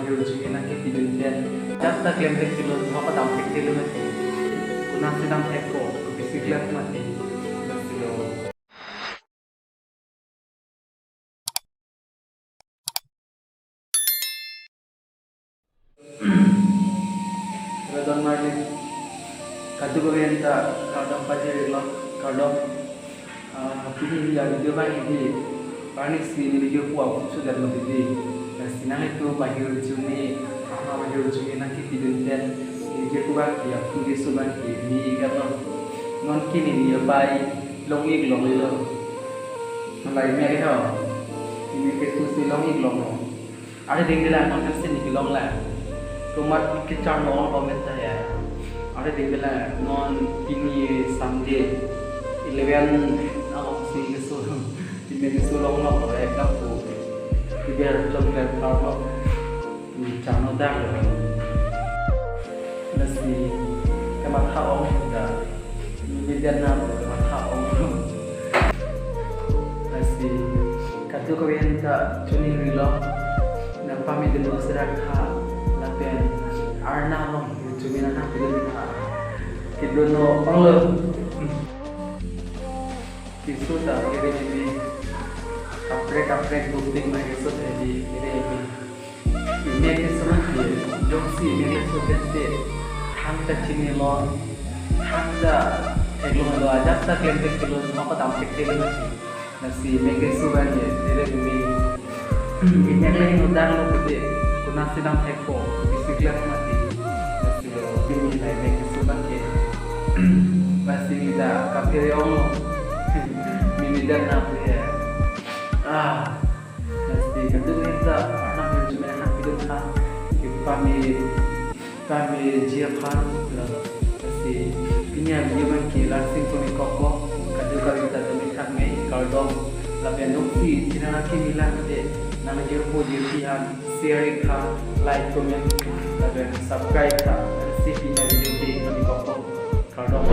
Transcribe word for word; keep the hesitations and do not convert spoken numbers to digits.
Video nangkepidun pen. Jat ta klem thek tilo, thok ta dam thek tilo mati. Konatsi dam thekpo, kopisi klem mati. Lasi lo. Radon Marlin. Kadokave ta kardom pajirlo, kardom. Ah, pini la video abang hedi, arnisi neli video pu aphu sudah lo hedi. Lasi nanglitum bahir chumi, ama bahir chumi nangkepidun pen, neli video pu abang ke, aphu keso abang ke, ni kardom. Non ke neli abai long-ik longlelo. Malai me ho. Neli keso si long-ik longlo. Are ding de la non kan sini kelong la. Tomat kecharno ong komentar ya. Are ding de la non pini Sunday eleven along si keso. Pini keso longlok lo ek kapu. Tiber chocolate parlo. Pini charno dak lo. Lasi kematha ong da. Mimi dan na kematha ong. Lasi kadokave ta choningri lo. Nangpamedunsera kha lapen Arnam along chumi nangpidun kha. Kedono onglo. Keso ta kere mimi. Kaprek kaprek bukting ma keso ta hedi kere mimi. Imek keso mati, jongsi imek keso kete, thangta chinilo, thangta theklonglo, ajat ta klem thek tilo, mako dam thek tilo mati. Lasi imek keso abang ke, tere pumi. Imek le hino dang lo kete, konatsi dam thekpo, kopisi klem mati. Lasi lo, pini la imek keso abang ke. Lasi ta kaphere onglo. Mimi dan na pu ya. Ah. Lasi kadokave ta Arnam ahirjume nangpidun tha, kepame, pamejir aphan lo. Lasi pini avideo abang ke la-ansi pu-ik kokpo, kadokave ta dome thakme, kardom. Lapen jongsi chinine nangkimi lang te nangjirpo jirpi aphan share-ik tha, like, comment, lapen subscribe tha. Lasi pini avideo ke pu-ik kokpo, kardom.